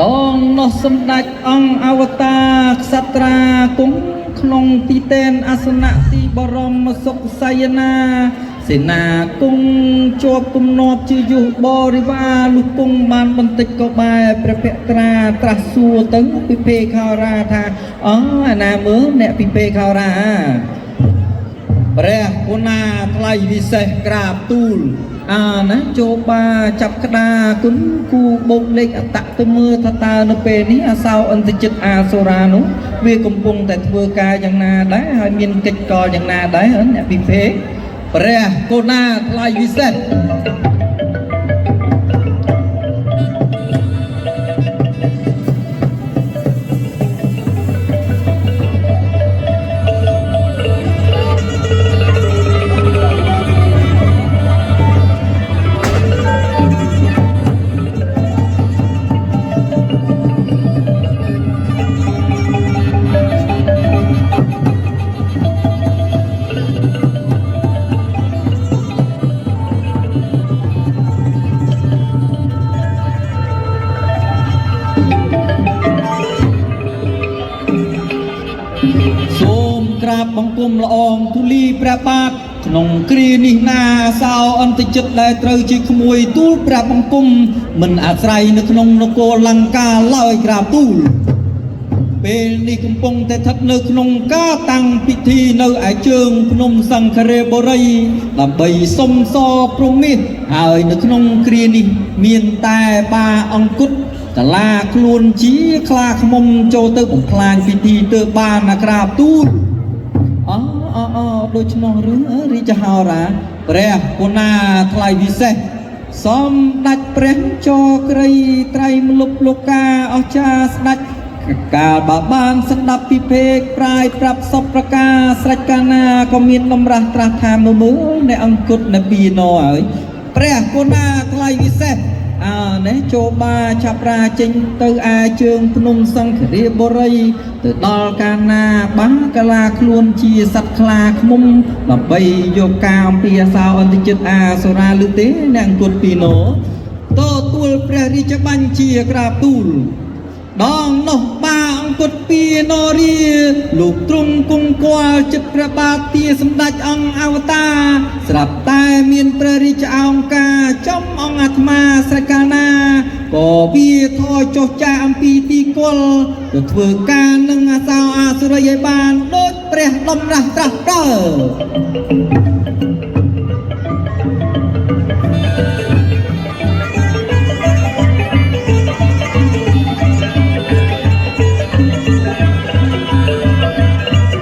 ដងនោះសម្ដេចអង្គអវតារក្សត្រាគង់ក្នុងទីតែនអាសនៈទីបរមសុខសយនាសេនាគង់ជាប់គំនាប់ជាយុះបរិវារលុះគង់បានបន្តិចក៏បែរព្រះភក្ត្រាត្រាស់សួរទៅពិភេខោរាថាអអាណាមើលអ្នកពិភេខោរាព្រះគុណាថ្លៃវិសេសក្រាបទូលអាណាចូលបាចាប់ក្តារគុណគូបូកលេខអតៈទៅមើលថាតើនៅពេលនេះអាសោអន្តចិត្តអាសូរានោះវាកំពុងតែធ្វើការយ៉ាងណាដែរហើយមានកិច្ចកលយ៉ាងណាដែរអ្នកពិភេព្រះគុណាថ្លៃវិសេសសូមក្រាបបង្គំល្អងទូលីព្រះបាទក្នុងគ្រានេះណាសោអន្តចិត្តដែលត្រូវជាក្មួយទូលព្រះបង្គំមិនអាស្រ័យនៅក្នុងនគរលង្កាឡើយក្រាបទូលពេលនេះកំពុងតែស្ថិតនៅក្នុងការតាំងពិធីនៅឯជើងភ្នំសង្ឃរាបុរីដើម្បីសុំសព្រមាសហើយនៅក្នុងគ្រានេះមានតែបាអង្គុតកាលាខ្លួនជាខ្លាឃ្មុំចូលទៅបំផ្លាញពិធីទើបបានណាក្រាបទូលអអអដូច្នោះរឿងរាជហោរាព្រះគុណាថ្លៃវិសេសសំដេចព្រះចក្រីត្រៃមលុបលោកកាអស្ចារ្យស្ដេចកាលបើបានស្ដាប់ពិភេកប្រាយប្រាប់សពប្រការស្រេចកាលណាក៏មានតម្រាស់ត្រាស់ថាមើលមើលអ្នកអង្គុតនៅពីណហើយព្រះគុណាថ្លៃវិសេសអើនេះចូលបាឆាប់រាចេញទៅឯជើងភ្នំសង្ឃរាបុរីទៅដល់កាលណាបាកាលាខ្លួនជាសត្វខ្លាឃ្មុំដើម្បីយកការអំពីអាសោអន្តចិត្តអាសូរាឬទេអ្នកអង្គុតពីណទទួលព្រះរាជបញ្ជាក្រាបទូលដងនោះបាអង្គុតពីនរាលោកទ្រង់គង់គាល់ចិត្តព្រះបាទទាសម្ដេចអង្គអវតារស្រាប់តែមានព្រះរាជអង្ការចំអង្គអាត្មាស្រេចកាលណាក៏វាថយចុះចាអំពីទីគល់ទៅធ្វើការនឹងអាសោអាសុរិយឲ្យបានដូចព្រះដំរាស់ត្រាស់ប្រើ